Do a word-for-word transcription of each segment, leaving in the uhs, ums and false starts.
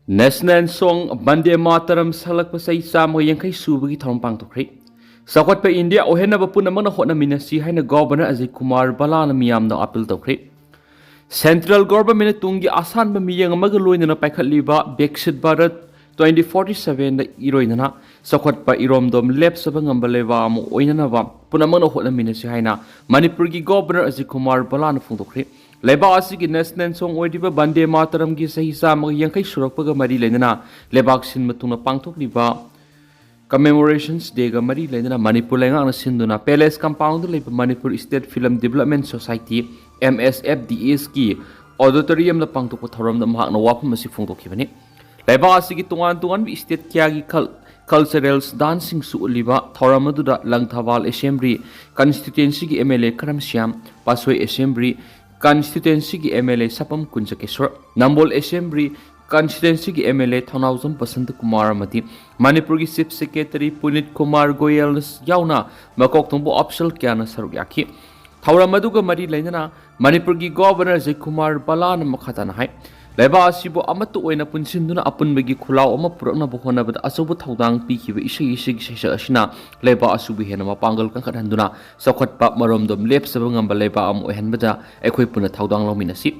National Song Vande Mataram ꯁꯛꯂꯛꯄ ꯆꯍꯤ ꯆꯥꯝꯃꯒ ꯌꯥꯡꯈꯩ ꯁꯨꯕꯒꯤ ꯊꯧꯔꯝ ꯄꯥꯡꯊꯣꯛꯈ꯭ꯔꯦ꯫ ꯆꯥꯎꯈꯠꯄ ꯏꯟꯗꯤꯌꯥ ꯑꯣꯏꯍꯟꯅꯕ ꯄꯨꯝꯅꯃꯛꯅ ꯍꯣꯠꯅꯃꯤꯟꯅꯁꯤ ꯍꯥꯏꯅ ꯒꯣꯚꯔꯅꯔ ꯑꯖꯤꯠ ꯀꯨꯃꯥꯔ ꯕꯂꯥꯅ ꯃꯤꯌꯥꯝꯗ ꯑꯥꯄꯤꯜ ꯇꯧꯈ꯭ꯔꯦ꯫ ꯁꯦꯟꯇ꯭ꯔꯦꯜ ꯒꯣꯚꯔꯟꯃꯦꯟꯠꯅ ꯇꯨꯡꯒꯤ ꯑꯁꯥꯟꯕ ꯃꯤꯠꯌꯦꯡ ꯑꯃꯒ ꯂꯣꯏꯅꯅ ꯄꯥꯏꯈꯠꯂꯤꯕ ꯕꯤꯛꯁꯤꯠ ꯚꯥꯔꯠ ꯇ꯭ꯋꯦꯟꯇꯤ ꯐꯣꯔꯇꯤ ꯁꯚꯦꯟꯗ ꯏꯔꯣꯏꯅꯅ ꯆꯥꯎꯈꯠꯄ ꯏꯔꯣꯝꯗꯣꯝ ꯂꯦꯞꯆꯕ ꯉꯝꯕ ꯂꯩꯕꯥꯛ ꯑꯃ ꯑꯣꯏꯅꯅꯕ ꯄꯨꯝꯅꯃꯛꯅ ꯍꯣꯠꯅꯃꯤꯟꯅꯁꯤ ꯍꯥꯏꯅ ꯃꯅꯤꯄꯨꯔꯒꯤ ꯒꯣꯚꯔꯅꯔ ꯑꯖꯤꯠ ꯀꯨꯃꯥꯔ ꯕꯂꯥꯅ ꯐꯣꯡꯗꯣꯛꯈ꯭ꯔꯦ꯫ ꯂꯩꯕꯥꯛ ꯑꯁꯤꯒꯤ ꯅꯦꯁꯅꯦꯜ ꯁꯣꯡ ꯑꯣꯏꯔꯤꯕ ꯕꯟꯗꯦ ꯃꯥꯇꯔꯝꯒꯤ ꯆꯍꯤ ꯆꯥꯝꯃꯒ ꯌꯥꯡꯈꯩ ꯁꯨꯔꯛꯄꯒ ꯃꯔꯤ ꯂꯩꯅꯅ ꯂꯩꯕꯥꯛ ꯁꯤꯟꯕ ꯊꯨꯡꯅ ꯄꯥꯡꯊꯣꯛꯂꯤꯕ ꯀꯃꯦꯃꯣꯔꯦꯁꯟꯁ ꯗꯦꯒ ꯃꯔꯤ ꯂꯩꯅꯅ ꯃꯅꯤꯄꯨꯔ ꯂꯩꯉꯥꯛꯅ ꯁꯤꯟꯗꯨꯅ ꯄꯦꯂꯦꯁ ꯀꯝꯄꯥꯎꯟꯗ ꯂꯩꯕ Manipur state film development society, M S F D ꯑꯦꯁꯀꯤ ꯑꯣꯗꯤꯇꯣꯔꯤꯌꯝꯗ ꯄꯥꯡꯊꯣꯛꯄ ꯊꯧꯔꯝꯗ ꯃꯍꯥꯛꯅ ꯋꯥꯐꯝ ꯑꯁꯤ ꯐꯣꯡꯗꯣꯛꯈꯤꯕꯅꯤ꯫ ꯂꯩꯕꯥꯛ ꯑꯁꯤꯒꯤ ꯇꯣꯉꯥꯟ ꯇꯣꯉꯥꯟꯕ ꯏꯁꯇꯦꯠ ꯀꯌꯥꯒꯤ ꯀꯜ-, ꯀꯜꯆꯔꯦꯜ ꯗꯥꯟꯁꯁꯤꯡꯁꯨ ꯎꯠꯂꯤꯕ ꯊꯧꯔꯝ ꯑꯗꯨꯗ ꯂꯪꯊꯕꯥꯜ ꯑꯦꯁꯦꯝꯕ꯭ꯂꯤ ꯀꯟꯁꯇꯤꯇ꯭ꯋꯦꯟꯁꯤꯒꯤ M L A Karam Shyam, Patsoi assembly ꯀꯟꯁꯇꯤꯇ꯭ꯋꯦꯟꯁꯤꯒꯤ M L A Sapam Kunjakesor, Nambol assembly ꯀꯟꯁꯇꯤꯇ꯭ꯋꯦꯟꯁꯤꯒꯤ M L A Thounaojam Basanta Kumar ꯑꯃꯗꯤ ꯃꯅꯤꯄꯨꯔꯒꯤ ꯆꯤꯐ ꯁꯦꯀ꯭ꯔꯦꯇꯔꯤ ꯄꯨꯅꯤꯠ ꯀꯨꯃꯥꯔ ꯒꯣꯌꯜ ꯌꯥꯎꯅ ꯃꯀꯣꯛ ꯊꯣꯡꯕ ꯑꯣꯐꯤꯁꯤꯌꯦꯜ ꯀꯌꯥꯅ ꯁꯔꯨꯛ ꯌꯥꯈꯤ꯫ ꯊꯧꯔꯝ ꯑꯗꯨꯒ ꯃꯔꯤ ꯂꯩꯅꯅ ꯃꯅꯤꯄꯨꯔꯒꯤ ꯒꯣꯚꯔꯅꯔ ꯑꯖꯤꯠ ꯀꯨꯃꯥꯔ ꯕꯂꯥꯅ ꯃꯈꯥ ꯇꯥꯅ ꯍꯥꯏ, ꯂꯩꯕꯥꯛ ꯑꯁꯤꯕꯨ ꯑꯃꯠꯇ ꯑꯣꯏꯅ ꯄꯨꯟꯁꯤꯟꯗꯨꯅ ꯑꯄꯨꯟꯕꯒꯤ ꯈꯨꯜꯂꯥꯎ ꯑꯃ ꯄꯨꯔꯛꯅꯕ ꯍꯣꯠꯅꯕꯗ ꯑꯆꯧꯕ ꯊꯧꯗꯥꯡ ꯄꯤꯈꯤꯕ ꯏꯁꯩ ꯏꯁꯩꯒꯤ ꯁꯩꯁꯛ ꯑꯁꯤꯅ ꯂꯩꯕꯥꯛ ꯑꯁꯤꯕꯨ ꯍꯦꯟꯅ ꯃꯄꯥꯡꯒꯜ ꯀꯟꯈꯠꯍꯟꯗꯨꯅ ꯆꯥꯎꯈꯠꯄ ꯃꯔꯣꯝꯗꯣꯝ ꯂꯦꯞꯆꯕ ꯉꯝꯕ ꯂꯩꯕꯥꯛ ꯑꯃ ꯑꯣꯏꯍꯟꯕꯗ ꯑꯩꯈꯣꯏ ꯄꯨꯟꯅ ꯊꯧꯗꯥꯡ ꯂꯧꯃꯤꯟꯅꯁꯤ꯫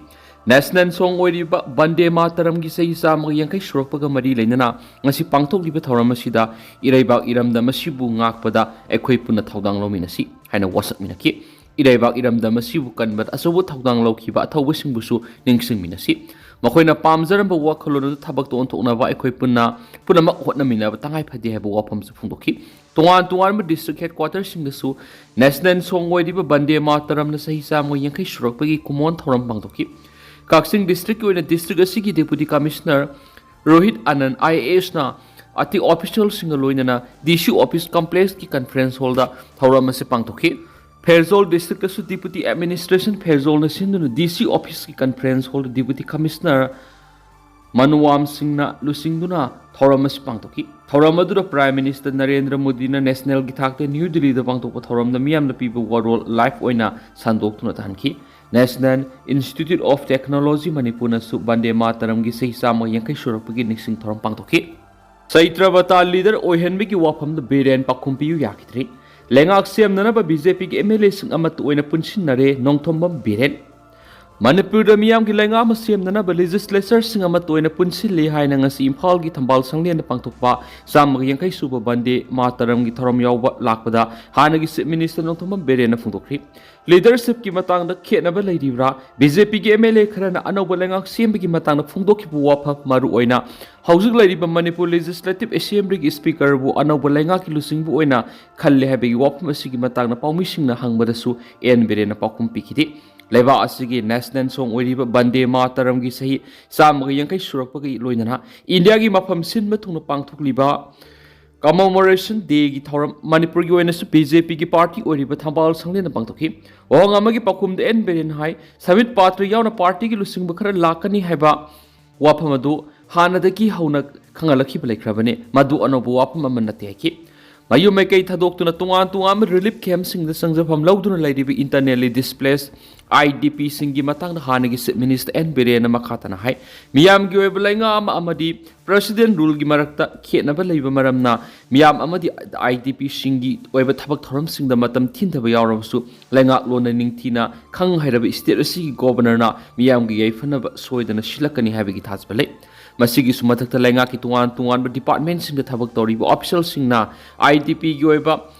ꯅꯦꯁꯅꯦꯜ ꯁꯣꯡ ꯑꯣꯏꯔꯤꯕ ꯕꯟꯗꯦ ꯃꯥꯇꯔꯝꯒꯤ ꯆꯍꯤ ꯆꯥꯝꯃꯒ ꯌꯥꯡꯈꯩ ꯁꯨꯔꯛꯄꯒ ꯃꯔꯤ ꯂꯩꯅꯅ ꯉꯁꯤ ꯄꯥꯡꯊꯣꯛꯂꯤꯕ ꯊꯧꯔꯝ ꯑꯁꯤꯗ ꯏꯔꯩꯕꯥꯛ ꯏꯔꯝꯗꯝ ꯑꯁꯤꯕꯨ ꯉꯥꯛꯄꯗ ꯑꯩꯈꯣꯏ ꯄꯨꯟꯅ ꯊꯧꯗꯥꯡ ꯂꯧꯃꯤꯟꯅꯁꯤ ꯍꯥꯏꯅ ꯋꯥꯁꯛꯃꯤꯟꯅꯈꯤ꯫ ꯏꯔꯩꯕꯥꯛ ꯏꯔꯝꯗꯝ ꯑꯁꯤꯕꯨ ꯀꯟꯕꯗ ꯑꯆꯧꯕ ꯊꯧꯗꯥꯡ ꯂꯧꯈꯤꯕ ꯑꯊꯧꯕꯁꯤꯡꯕꯨꯁꯨ ꯅꯤꯡꯁꯤꯡꯃꯤꯟꯅꯁꯤ꯫ ꯃꯈꯣꯏꯅ ꯄꯥꯝꯖꯔꯝꯕ ꯋꯥꯈꯜꯂꯣꯟ ꯑꯗꯨ ꯊꯕꯛꯇ ꯑꯣꯟꯊꯣꯛꯅꯕ ꯑꯩꯈꯣꯏ ꯄꯨꯟꯅ, ꯄꯨꯝꯅꯃꯛ ꯍꯣꯠꯅꯃꯤꯟꯅꯕ ꯇꯉꯥꯏ ꯐꯗꯦ ꯍꯥꯏꯕ ꯋꯥꯐꯝꯁꯨ ꯐꯣꯡꯗꯣꯛꯈꯤ꯫ ꯇꯣꯉꯥꯟ ꯇꯣꯉꯥꯟꯕ ꯗꯤꯁꯇ꯭ꯔꯤꯛ ꯍꯦꯗꯀ꯭ꯋꯥꯇꯔꯁꯤꯡꯗꯁꯨ ꯅꯦꯁꯅꯦꯜ ꯁꯣꯡ ꯑꯣꯏꯔꯤꯕ ꯕꯟꯗꯦ ꯃꯥꯇꯔꯝꯅ ꯆꯍꯤ ꯆꯥꯝꯃ ꯌꯥꯡꯈꯩ ꯁꯨꯔꯛꯄꯒꯤ ꯀꯨꯝꯑꯣꯟ ꯊꯧꯔꯝ ꯄꯥꯡꯊꯣꯛꯈꯤ꯫ ꯀꯛꯆꯤꯡ ꯗꯤꯁꯇ꯭ꯔꯤꯛꯀꯤ ꯑꯣꯏꯅ ꯗꯤꯁꯇ꯭ꯔꯤꯛ ꯑꯁꯤꯒꯤ ꯗꯦꯄꯨꯇꯤ ꯀꯃꯤꯁꯅꯔ ꯔꯣꯍꯤꯠ ꯑꯅꯟ ꯑꯥꯏ ꯑꯦ ꯑꯦꯁꯅ ꯑꯇꯩ ꯑꯣꯐꯤꯁꯤꯌꯦꯜꯁꯤꯡꯒ ꯂꯣꯏꯅꯅ ꯗꯤ ꯁꯤ ꯑꯣꯐꯤꯁ ꯀꯝꯄ꯭ꯂꯦꯛꯁꯀꯤ ꯀꯟꯐ꯭ꯔꯦꯟꯁ ꯍꯣꯜꯗ ꯊꯧꯔꯝ ꯑꯁꯤ ꯄꯥꯡꯊꯣꯛꯈꯤ꯫ ꯐꯦꯔꯖꯣꯜ ꯗꯤꯁꯇ꯭ꯔꯤꯛꯇꯁꯨ ꯗꯤꯄꯨꯇꯤ ꯑꯦꯗꯃꯤꯅꯤꯁꯇ꯭ꯔꯦꯁꯟ ꯐꯦꯔꯖꯣꯜꯅ ꯁꯤꯟꯗꯨꯅ ꯗꯤ ꯁꯤ ꯑꯣꯐꯤꯁꯀꯤ ꯀꯟꯐ꯭ꯔꯦꯟꯁ ꯍꯣꯜꯗ ꯗꯤꯄꯨꯇꯤ ꯀꯃꯤꯁꯅꯔ ꯃꯅꯨꯋꯥꯝ ꯁꯤꯡꯅ ꯂꯨꯆꯤꯡꯗꯨꯅ ꯊꯧꯔꯝ ꯑꯁꯤ ꯄꯥꯡꯊꯣꯛꯈꯤ꯫ ꯊꯧꯔꯝ ꯑꯗꯨꯗ ꯄ꯭ꯔꯥꯏꯝ ꯃꯤꯅꯤꯁꯇꯔ ꯅꯔꯦꯟꯗ꯭ꯔ ꯃꯣꯗꯤꯅ ꯅꯦꯁꯅꯦꯜꯒꯤ ꯊꯥꯛꯇ ꯅ꯭ꯌꯨ ꯗꯤꯜꯂꯤꯗ ꯄꯥꯡꯊꯣꯛꯄ ꯊꯧꯔꯝꯗ ꯃꯤꯌꯥꯝꯅ ꯄꯤꯕ ꯋꯥꯔꯣꯜ ꯂꯥꯏꯚ ꯑꯣꯏꯅ ꯁꯟꯗꯣꯛꯇꯨꯅ ꯇꯥꯍꯟꯈꯤ꯫ National Institute of Technology ꯃꯅꯤꯄꯨꯔꯅꯁꯨ ꯕꯟꯗꯦ ꯃꯥꯇꯔꯝꯒꯤ ꯆꯍꯤ ꯆꯥꯝꯃ ꯌꯥꯡꯈꯩ ꯁꯨꯔꯛꯄꯒꯤ ꯅꯤꯡꯁꯤꯡ ꯊꯧꯔꯝ ꯄꯥꯡꯊꯣꯛꯈꯤ꯫ ꯆꯩꯇ꯭ꯔꯕꯇꯥ ꯂꯤꯗꯔ ꯑꯣꯏꯍꯟꯕꯒꯤ ꯋꯥꯐꯝꯗ ꯕꯤꯔꯦꯟ ꯄꯥꯎꯈꯨꯝ ꯄꯤꯌꯨ ꯌꯥꯈꯤꯗ꯭ꯔꯤ꯫ ꯂꯩꯉꯥꯛ ꯁꯦꯝꯅꯅꯕ ꯕꯤ ꯖꯦ ꯄꯤꯒꯤ ꯑꯦꯝ ꯑꯦꯜ ꯑꯦꯁꯤꯡ ꯑꯃꯠꯇ ꯑꯣꯏꯅ ꯄꯨꯟꯁꯤꯟꯅꯔꯦ, ꯅꯣꯡꯊꯣꯝꯕꯝ ꯕꯤꯔꯦꯟ꯫ ꯃꯅꯤꯄꯨꯔꯗ ꯃꯤꯌꯥꯝꯒꯤ ꯂꯩꯉꯥꯛ ꯑꯃ ꯁꯦꯝꯅꯅꯕ ꯂꯦꯖꯤꯁꯂꯦꯆꯔꯁꯤꯡ ꯑꯃꯠꯇ ꯑꯣꯏꯅ ꯄꯨꯟꯁꯤꯜꯂꯤ ꯍꯥꯏꯅ ꯉꯁꯤ ꯏꯝꯐꯥꯜꯒꯤ ꯊꯝꯕꯥꯜ ꯁꯪꯂꯦꯟꯗ ꯄꯥꯡꯊꯣꯛꯄ ꯆꯥꯝꯃꯒ ꯌꯥꯡꯈꯩ ꯁꯨꯕ ꯕꯟꯗꯦ ꯃꯥꯇꯔꯝꯒꯤ ꯊꯧꯔꯝ ꯌꯥꯎꯕ ꯂꯥꯛꯄꯗ ꯍꯥꯟꯅꯒꯤ ꯆꯤꯐ ꯃꯤꯅꯤꯁꯇꯔ ꯅꯣꯡꯊꯣꯝꯕꯝ ꯕꯤꯔꯦꯟꯅ ꯐꯣꯡꯗꯣꯛꯈ꯭ꯔꯤ꯫ ꯂꯤꯗꯔꯁꯤꯞꯀꯤ ꯃꯇꯥꯡꯗ ꯈꯦꯠꯅꯕ ꯂꯩꯔꯤꯕ꯭ꯔꯥ? ꯕꯤ ꯖꯦ ꯄꯤꯒꯤ ꯑꯦꯝ ꯑꯦꯜ ꯑꯦ ꯈꯔꯅ ꯑꯅꯧꯕ ꯂꯩꯉꯥꯛ ꯁꯦꯝꯕꯒꯤ ꯃꯇꯥꯡꯗ ꯐꯣꯡꯗꯣꯛꯈꯤꯕ ꯋꯥꯐꯝ, ꯃꯔꯨꯑꯣꯏꯅ ꯍꯧꯖꯤꯛ ꯂꯩꯔꯤꯕ ꯃꯅꯤꯄꯨꯔ ꯂꯦꯖꯤꯁꯂꯦꯇꯤꯚ ꯑꯦꯁꯦꯝꯕ꯭ꯂꯤꯒꯤ ꯁ꯭ꯄꯤꯀꯔꯕꯨ ꯑꯅꯧꯕ ꯂꯩꯉꯥꯛꯀꯤ ꯂꯨꯆꯤꯡꯕ ꯑꯣꯏꯅ ꯈꯜꯂꯦ ꯍꯥꯏꯕꯒꯤ ꯋꯥꯐꯝ ꯑꯁꯤꯒꯤ ꯃꯇꯥꯡꯗ ꯄꯥꯎꯃꯤꯁꯤꯡꯅ ꯍꯪꯕꯗꯁꯨ ꯑꯦꯟ ꯕꯤꯔꯦꯟꯅ ꯄꯥꯎꯈꯨꯝ ꯄꯤꯈꯤꯗꯦ꯫ ꯂꯩꯕꯥꯛ ꯑꯁꯤꯒꯤ ꯅꯦꯁꯅꯦꯜ ꯁꯣꯡ ꯑꯣꯏꯔꯤꯕ ꯕꯟꯗꯦ ꯃꯥꯇꯔꯝꯒꯤ ꯆꯍꯤ ꯆꯥꯝꯃꯒ ꯌꯥꯡꯈꯩ ꯁꯨꯔꯛꯄꯒꯤ ꯂꯣꯏꯅꯅ ꯏꯟꯗꯤꯌꯥꯒꯤ ꯃꯐꯝ ꯁꯤꯟꯕ ꯊꯨꯡꯅ ꯄꯥꯡꯊꯣꯛꯂꯤꯕ ꯀꯃꯦꯃꯣꯔꯦꯁꯟ ꯗꯦꯒꯤ ꯊꯧꯔꯝ ꯃꯅꯤꯄꯨꯔꯒꯤ ꯑꯣꯏꯅꯁꯨ ꯕꯤ ꯖꯦ ꯄꯤꯒꯤ ꯄꯥꯔꯇꯤ ꯑꯣꯏꯔꯤꯕ ꯊꯝꯕꯥꯜ ꯁꯪꯂꯦꯟꯅ ꯄꯥꯡꯊꯣꯛꯈꯤ꯫ ꯋꯥꯍꯪ ꯑꯃꯒꯤ ꯄꯥꯎꯈꯨꯝꯗ ꯑꯦꯟ ꯕꯤꯔꯦꯟ ꯍꯥꯏ, ꯁꯃꯤꯠ ꯄꯥꯇ꯭ꯔ ꯌꯥꯎꯅ ꯄꯥꯔꯇꯤꯒꯤ ꯂꯨꯆꯤꯡꯕ ꯈꯔ ꯂꯥꯛꯀꯅꯤ ꯍꯥꯏꯕ ꯋꯥꯐꯝ ꯑꯗꯨ ꯍꯥꯟꯅꯗꯒꯤ ꯍꯧꯅ ꯈꯪꯍꯜꯂꯛꯈꯤꯕ ꯂꯩꯈ꯭ꯔꯕꯅꯤ꯫ ꯃꯗꯨ ꯑꯅꯧꯕ ꯋꯥꯐꯝ ꯑꯃ ꯅꯠꯇꯦ ꯍꯥꯏꯈꯤ꯫ ꯃꯌꯨꯝ ꯃꯩꯀꯩ ꯊꯥꯗꯣꯛꯇꯨꯅ ꯇꯣꯉꯥꯟ ꯇꯣꯉꯥꯟꯕ ꯔꯤꯂꯤꯐ ꯀꯦꯝꯞꯁꯤꯡꯗ ꯆꯪꯖꯐꯝ ꯂꯧꯗꯨꯅ ꯂꯩꯔꯤꯕ ꯏꯟꯇꯔꯅꯦꯜꯂꯤ ꯗꯤꯁꯄ꯭ꯂꯦꯁ, ꯑꯥꯏ ꯗꯤ ꯄꯤꯁꯤꯡꯒꯤ ꯃꯇꯥꯡꯗ ꯍꯥꯟꯅꯒꯤ ꯆꯤꯐ ꯃꯤꯅꯤꯁꯇꯔ ꯑꯦꯟ ꯕꯤꯔꯦꯟꯅ ꯃꯈꯥ ꯇꯥꯅ ꯍꯥꯏ, ꯃꯤꯌꯥꯝꯒꯤ ꯑꯣꯏꯕ ꯂꯩꯉꯥꯛ ꯑꯃ ꯑꯃꯗꯤ ꯄ꯭ꯔꯦꯁꯤꯗꯦꯟ ꯔꯨꯜꯒꯤ ꯃꯔꯛꯇ ꯈꯦꯠꯅꯕ ꯂꯩꯕ ꯃꯔꯝꯅ ꯃꯤꯌꯥꯝ ꯑꯃꯗꯤ ꯑꯥꯏ ꯗꯤ ꯄꯤꯁꯤꯡꯒꯤ ꯑꯣꯏꯕ ꯊꯕꯛ ꯊꯧꯔꯝꯁꯤꯡꯗ ꯃꯇꯝ ꯊꯤꯟꯊꯕ ꯌꯥꯎꯔꯕꯁꯨ ꯂꯩꯉꯥꯛꯂꯣꯟꯅ ꯅꯤꯡꯊꯤꯅ ꯈꯪ ꯍꯩꯔꯕ ꯁ꯭ꯇꯦꯠ ꯑꯁꯤꯒꯤ ꯒꯣꯕꯔꯅꯔꯅ ꯃꯤꯌꯥꯝꯒꯤ ꯌꯥꯏꯐꯅꯕ ꯁꯣꯏꯗꯅ ꯁꯤꯜꯂꯛꯀꯅꯤ ꯍꯥꯏꯕꯒꯤ ꯊꯥꯖꯕ ꯂꯩ꯫ ꯃꯁꯤꯒꯤꯁꯨ ꯃꯊꯛꯇ ꯂꯩꯉꯥꯛꯀꯤ ꯇꯣꯉꯥꯟ ꯇꯣꯉꯥꯟꯕ ꯗꯤꯄꯥꯔꯠꯃꯦꯟꯠꯁꯤꯡꯗ ꯊꯕꯛ ꯇꯧꯔꯤꯕ ꯑꯣꯐꯤꯁꯤꯌꯦꯜꯁꯤꯡꯅ ꯑꯥꯏ ꯗꯤ ꯄꯤꯒꯤ ꯑꯣꯏꯕ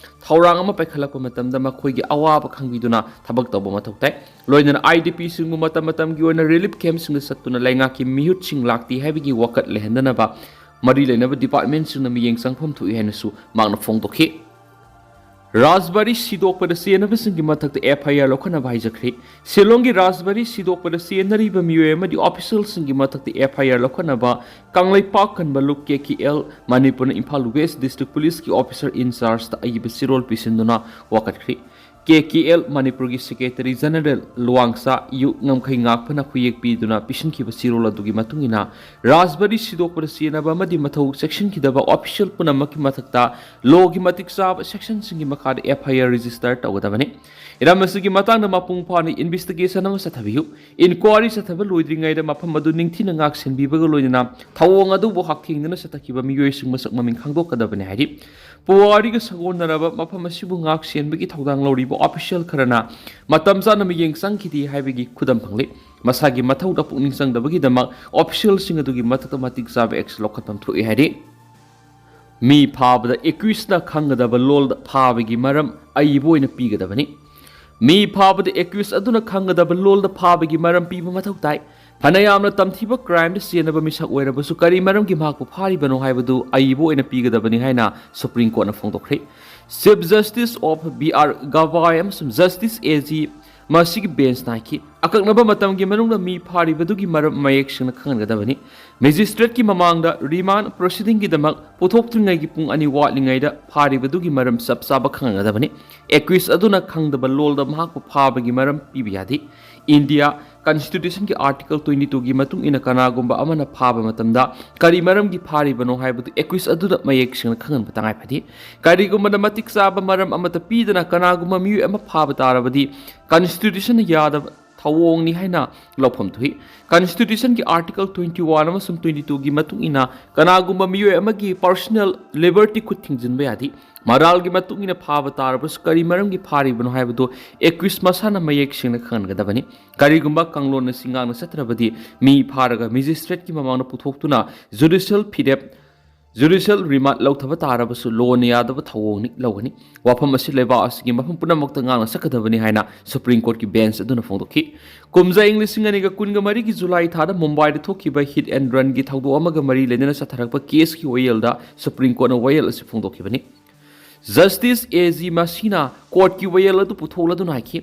ꯊꯧꯔꯥꯡ ꯑꯃ ꯄꯥꯏꯈꯠꯂꯛꯄ ꯃꯇꯝꯗ ꯃꯈꯣꯏꯒꯤ ꯑꯋꯥꯕ ꯈꯪꯕꯤꯗꯨꯅ ꯊꯕꯛ ꯇꯧꯕ ꯃꯊꯧ ꯇꯥꯏ꯫ ꯂꯣꯏꯅꯅ ꯑꯥꯏ ꯗꯤ ꯄꯤꯁꯤꯡꯕꯨ ꯃꯇꯝ ꯃꯇꯝꯒꯤ ꯑꯣꯏꯅ ꯔꯤꯂꯤꯐ ꯀꯦꯝꯞꯁꯤꯡꯗ ꯆꯠꯇꯨꯅ ꯂꯩꯉꯥꯛꯀꯤ ꯃꯤꯍꯨꯠꯁꯤꯡ ꯂꯥꯛꯇꯦ ꯍꯥꯏꯕꯒꯤ ꯋꯥꯀꯠ ꯂꯩꯍꯟꯗꯅꯕ ꯃꯔꯤ ꯂꯩꯅꯕ ꯗꯤꯄꯥꯔꯠꯃꯦꯟꯠꯁꯤꯡꯅ ꯃꯤꯠꯌꯦꯡ ꯆꯪꯐꯝ ꯊꯣꯛꯏ ꯍꯥꯏꯅꯁꯨ ꯃꯍꯥꯛꯅ ꯐꯣꯡꯗꯣꯛꯈꯤ꯫ ꯔꯥꯖꯕꯥꯔꯤ ꯁꯤꯗꯣꯛꯄꯗ ꯆꯦꯟꯅꯕꯁꯤꯡꯒꯤ ꯃꯊꯛꯇ ꯑꯦꯐ ꯑꯥꯏ ꯑꯥꯔ ꯂꯧꯈꯠꯅꯕ ꯍꯥꯏꯖꯈ꯭ꯔꯦ꯫ ꯁꯤꯂꯣꯡꯒꯤ ꯔꯥꯖꯕꯥꯔꯤ ꯁꯤꯗꯣꯛꯄꯗ ꯆꯦꯟꯅꯔꯤꯕ ꯃꯤꯑꯣꯏ ꯑꯃꯗꯤ ꯑꯣꯐꯤꯁꯤꯌꯦꯜꯁꯤꯡꯒꯤ ꯃꯊꯛꯇ ꯑꯦꯐ ꯑꯥꯏ ꯑꯥꯔ ꯂꯧꯈꯠꯅꯕ ꯀꯪꯂꯩꯄꯥꯛ ꯀꯟꯕ ꯂꯨꯞ, ꯀꯦ ꯀꯦ ꯑꯦꯜ, ꯃꯅꯤꯄꯨꯔꯅ ꯏꯝꯐꯥꯜ ꯋꯦꯁ ꯗꯤꯁꯇ꯭ꯔꯤꯛ ꯄꯨꯂꯤꯁꯀꯤ ꯑꯣꯐꯤꯁꯥꯔ ꯏꯟꯆꯥꯔꯖꯇ ꯑꯏꯕ ꯆꯦꯔꯣꯜ ꯄꯤꯁꯤꯟꯗꯨꯅ ꯋꯥꯀꯠꯈ꯭ꯔꯦ꯫ ꯀꯦ ꯀꯦ ꯑꯦꯜ ꯃꯅꯤꯄꯨꯔꯒꯤ ꯁꯦꯀ꯭ꯔꯦꯇꯔꯤ ꯖꯦꯅꯔꯦꯜ ꯂꯨꯋꯥꯡꯁꯥ ꯌꯨ ꯉꯝꯈꯩ ꯉꯥꯛꯄꯅ ꯈꯨꯌꯦꯛ ꯄꯤꯗꯨꯅ ꯄꯤꯁꯤꯟꯈꯤꯕ ꯆꯦꯔꯣꯜ ꯑꯗꯨꯒꯤ ꯃꯇꯨꯡ ꯏꯟꯅ, ꯔꯥꯖꯕꯥꯔꯤ ꯁꯤꯗꯣꯛꯄꯗ ꯆꯦꯟꯅꯕ ꯑꯃꯗꯤ ꯃꯊꯧ ꯆꯦꯛꯁꯤꯟꯈꯤꯗꯕ ꯑꯣꯐꯤꯁꯤꯌꯦꯜ ꯄꯨꯝꯅꯃꯛꯀꯤ ꯃꯊꯛꯇ ꯂꯣꯒꯤ ꯃꯇꯤꯛ ꯆꯥꯕ ꯁꯦꯛꯁꯟꯁꯤꯡꯒꯤ ꯃꯈꯥꯗ ꯑꯦꯐ ꯑꯥꯏ ꯑꯥꯔ ꯔꯦꯖꯤꯁꯇꯔ ꯇꯧꯒꯗꯕꯅꯤ꯫ ꯏꯔꯝ ꯑꯁꯤꯒꯤ ꯃꯇꯥꯡꯗ ꯃꯄꯨꯡ ꯐꯥꯅ ꯏꯟꯚꯦꯁꯇꯤꯒꯦꯁꯟ ꯑꯃ ꯆꯠꯊꯕꯤꯌꯨ꯫ ꯏꯟꯀ꯭ꯋꯥꯔꯤ ꯆꯠꯊꯕ ꯂꯣꯏꯗ꯭ꯔꯤꯉꯩꯗ ꯃꯐꯝ ꯑꯗꯨ ꯅꯤꯡꯊꯤꯅ ꯉꯥꯛ ꯁꯦꯟꯕꯤꯕꯒ ꯂꯣꯏꯅꯅ ꯊꯧꯑꯣꯡ ꯑꯗꯨꯕꯨ ꯍꯛꯊꯦꯡꯅꯅ ꯆꯠꯊꯈꯤꯕ ꯃꯤꯑꯣꯏꯁꯤꯡ ꯃꯁꯛ ꯃꯃꯤꯡ ꯈꯪꯗꯣꯛꯀꯗꯕꯅꯤ ꯍꯥꯏꯔꯤ꯫ ꯄꯨꯋꯥꯔꯤꯒ ꯁꯥꯒꯣꯟꯅꯔꯕ ꯃꯐꯝ ꯑꯁꯤꯕꯨ ꯉꯥꯛ ꯁꯦꯟꯕꯒꯤ ꯊꯧꯗꯥꯡ ꯂꯧꯔꯤꯕ ꯑꯣꯐꯤꯁꯤꯌꯦꯜ ꯈꯔꯅ ꯃꯇꯝ ꯆꯥꯅ ꯃꯤꯠꯌꯦꯡ ꯆꯪꯈꯤꯗꯦ ꯍꯥꯏꯕꯒꯤ ꯈꯨꯗꯝ ꯐꯪꯂꯤ꯫ ꯃꯁꯥꯒꯤ ꯃꯊꯧꯗ ꯄꯨꯛꯅꯤꯡ ꯆꯪꯗꯕꯒꯤꯗꯃꯛ ꯑꯣꯐꯤꯁꯤꯌꯦꯜꯁꯤꯡ ꯑꯗꯨꯒꯤ ꯃꯊꯛꯇ ꯃꯇꯤꯛ ꯆꯥꯕ ꯑꯦꯛꯁꯟ ꯂꯧꯈꯠꯐꯝ ꯊꯣꯛꯏ ꯍꯥꯏꯔꯤ꯫ ꯃꯤ ꯐꯥꯕꯗ ꯑꯦꯀ꯭ꯌꯨꯁꯅ ꯈꯪꯒꯗꯕ ꯂꯣꯜꯗ ꯐꯥꯕꯒꯤ ꯃꯔꯝ ꯑꯏꯕ ꯑꯣꯏꯅ ꯄꯤꯒꯗꯕꯅꯤ꯫ ꯃꯤ ꯐꯥꯕꯗ ꯑꯦꯀ꯭ꯌꯨꯁ ꯑꯗꯨꯅ ꯈꯪꯒꯗꯕ ꯂꯣꯜꯗ ꯐꯥꯕꯒꯤ ꯃꯔꯝ ꯄꯤꯕ ꯃꯊꯧ ꯇꯥꯏ꯫ ꯐꯅ ꯌꯥꯝꯅ ꯇꯝꯊꯤꯕ ꯀ꯭ꯔꯥꯏꯝꯗ ꯆꯦꯟꯅꯕ ꯃꯤꯁꯛ ꯑꯣꯏꯔꯕꯁꯨ ꯀꯔꯤ ꯃꯔꯝꯒꯤ ꯃꯍꯥꯛꯄꯨ ꯐꯥꯔꯤꯕꯅꯣ ꯍꯥꯏꯕꯗꯨ ꯑꯏꯕ ꯑꯣꯏꯅ ꯄꯤꯒꯗꯕꯅꯤ ꯍꯥꯏꯅ ꯁꯨꯄ꯭ꯔꯤꯝ ꯀꯣꯔꯠꯅ ꯐꯣꯡꯗꯣꯛꯈ꯭ꯔꯦ꯫ Chief justice of B R Gavai ꯑꯃꯁꯨꯡ ꯖꯁꯇꯤꯁ ꯑꯦ ꯖꯤ ꯃꯁꯤꯒꯤ ꯕꯦꯟꯁꯅ ꯍꯥꯏꯈꯤ, ꯑꯀꯛꯅꯕ ꯃꯇꯝꯒꯤ ꯃꯅꯨꯡꯗ ꯃꯤ ꯐꯥꯔꯤꯕꯗꯨꯒꯤ ꯃꯔꯝ ꯃꯌꯦꯛ ꯁꯦꯡꯅ ꯈꯪꯍꯟꯒꯗꯕꯅꯤ꯫ ꯃꯦꯖꯤꯁꯇ꯭ꯔꯦꯠꯀꯤ ꯃꯃꯥꯡꯗ ꯔꯤꯃꯥꯟ ꯄ꯭ꯔꯣꯁꯤꯗꯤꯡꯒꯤꯗꯃꯛ ꯄꯨꯊꯣꯛꯇ꯭ꯔꯤꯉꯩꯒꯤ ꯄꯨꯡ ꯑꯅꯤ ꯋꯥꯠꯂꯤꯉꯩꯗ ꯐꯥꯔꯤꯕꯗꯨꯒꯤ ꯃꯔꯝ ꯆꯞ ꯆꯥꯕ ꯈꯪꯍꯟꯒꯗꯕꯅꯤ꯫ ꯑꯦꯀ꯭ꯌꯨꯁ ꯑꯗꯨꯅ ꯈꯪꯗꯕ ꯂꯣꯜꯗ ꯃꯍꯥꯛꯄꯨ ꯐꯥꯕꯒꯤ ꯃꯔꯝ ꯄꯤꯕ ꯌꯥꯗꯦ꯫ ꯏꯟꯗꯤꯌꯥ ꯀꯟꯁꯇꯤꯇ꯭ꯌꯨꯁꯟꯒꯤ ꯑꯥꯔꯇꯤꯀꯜ ꯇ꯭ꯋꯦꯟꯇꯤ ꯇꯨꯒꯤ ꯃꯇꯨꯡ ꯏꯟꯅ ꯀꯅꯥꯒꯨꯝꯕ ꯑꯃꯅ ꯐꯥꯕ ꯃꯇꯝꯗ ꯀꯔꯤ ꯃꯔꯝꯒꯤ ꯐꯥꯔꯤꯕꯅꯣ ꯍꯥꯏꯕꯗꯨ ꯑꯦꯀ꯭ꯌꯨꯁ ꯑꯗꯨꯗ ꯃꯌꯦꯛ ꯁꯦꯡꯅ ꯈꯪꯍꯟꯕ ꯇꯉꯥꯏ ꯐꯗꯦ꯫ ꯀꯔꯤꯒꯨꯝꯕꯗ ꯃꯇꯤꯛ ꯆꯥꯕ ꯃꯔꯝ ꯑꯃꯠꯇ ꯄꯤꯗꯅ ꯀꯅꯥꯒꯨꯝꯕ ꯃꯤꯑꯣꯏ ꯑꯃ ꯐꯥꯕ ꯇꯥꯔꯕꯗꯤ ꯀꯟꯁꯇꯤꯇ꯭ꯌꯨꯁꯟꯅ ꯌꯥꯗꯕ ꯊꯧꯑꯣꯡꯅꯤ ꯍꯥꯏꯅ ꯂꯧꯐꯝ ꯊꯣꯛꯏ꯫ ꯀꯟꯁꯇꯤꯇ꯭ꯌꯨꯁꯟꯒꯤ ꯑꯥꯔꯇꯤꯀꯜ ꯇ꯭ꯋꯦꯟꯇꯤ ꯋꯥꯟ ꯑꯃꯁꯨꯡ ꯇ꯭ꯋꯦꯟꯇꯤ ꯇꯨꯒꯤ ꯃꯇꯨꯡ ꯏꯟꯅ ꯀꯅꯥꯒꯨꯝꯕ ꯃꯤꯑꯣꯏ ꯑꯃꯒꯤ ꯄꯔꯁꯣꯅꯦꯜ ꯂꯤꯕꯔꯇꯤ ꯈꯨꯠ ꯊꯤꯡꯖꯤꯟꯕ ꯌꯥꯗꯦ꯫ ꯃꯔꯥꯜꯒꯤ ꯃꯇꯨꯡ ꯏꯟꯅ ꯐꯥꯕ ꯇꯥꯔꯕꯁꯨ ꯀꯔꯤ ꯃꯔꯝꯒꯤ ꯐꯥꯔꯤꯕꯅꯣ ꯍꯥꯏꯕꯗꯨ ꯑꯦꯀ꯭ꯌꯨꯁ ꯃꯁꯥꯅ ꯃꯌꯦꯛ ꯁꯦꯡꯅ ꯈꯪꯍꯟꯒꯗꯕꯅꯤ꯫ ꯀꯔꯤꯒꯨꯝꯕ ꯀꯥꯡꯂꯣꯟ ꯑꯁꯤ ꯉꯥꯛꯅ ꯆꯠꯇ꯭ꯔꯕꯗꯤ ꯃꯤ ꯐꯥꯔꯒ ꯃꯦꯖꯤꯁꯇ꯭ꯔꯦꯠꯀꯤ ꯃꯃꯥꯡꯗ ꯄꯨꯊꯣꯛꯇꯨꯅ ꯖꯨꯗꯤꯁꯤꯌꯦꯜ ꯐꯤꯔꯦꯞ, ꯖꯨꯗꯤꯁꯤꯌꯦꯜ ꯔꯤꯃꯥꯟ ꯂꯧꯊꯕ ꯇꯥꯔꯕꯁꯨ ꯂꯣꯅ ꯌꯥꯗꯕ ꯊꯧꯑꯣꯡꯅꯤ ꯂꯧꯒꯅꯤ꯫ ꯋꯥꯐꯝ ꯑꯁꯤ ꯂꯩꯕꯥꯛ ꯑꯁꯤꯒꯤ ꯃꯐꯝ ꯄꯨꯝꯅꯃꯛꯇ ꯉꯥꯛꯅ ꯆꯠꯀꯗꯕꯅꯤ ꯍꯥꯏꯅ ꯁꯨꯄ꯭ꯔꯤꯝ ꯀꯣꯔꯠꯀꯤ ꯕꯦꯟꯁ ꯑꯗꯨꯅ ꯐꯣꯡꯗꯣꯛꯈꯤ꯫ ꯀꯨꯝꯖꯥ ꯏꯪ ꯂꯤꯁꯤꯡ ꯑꯅꯤꯒ ꯀꯨꯟꯒ ꯃꯔꯤꯒꯤ ꯖꯨꯂꯥꯏ ꯊꯥꯗ ꯃꯨꯝꯕꯥꯏꯗ ꯊꯣꯛꯈꯤꯕ ꯍꯤꯠ ꯑꯦꯟ ꯔꯟꯒꯤ ꯊꯧꯗꯣꯛ ꯑꯃꯒ ꯃꯔꯤ ꯂꯩꯅꯅ ꯆꯠꯊꯔꯛꯄ ꯀꯦꯁꯀꯤ ꯋꯥꯌꯦꯜꯗ ꯁꯨꯄ꯭ꯔꯤꯝ ꯀꯣꯔꯠꯅ ꯋꯥꯌꯦꯜ ꯑꯁꯤ ꯐꯣꯡꯗꯣꯛꯈꯤꯕꯅꯤ꯫ ꯖꯁꯇꯤꯁ ꯑꯦ ꯖꯤ ꯃꯁꯤꯅ ꯀꯣꯔꯠꯀꯤ ꯋꯥꯌꯦꯜ ꯑꯗꯨ ꯄꯨꯊꯣꯛꯂꯗꯨꯅ ꯍꯥꯏꯈꯤ,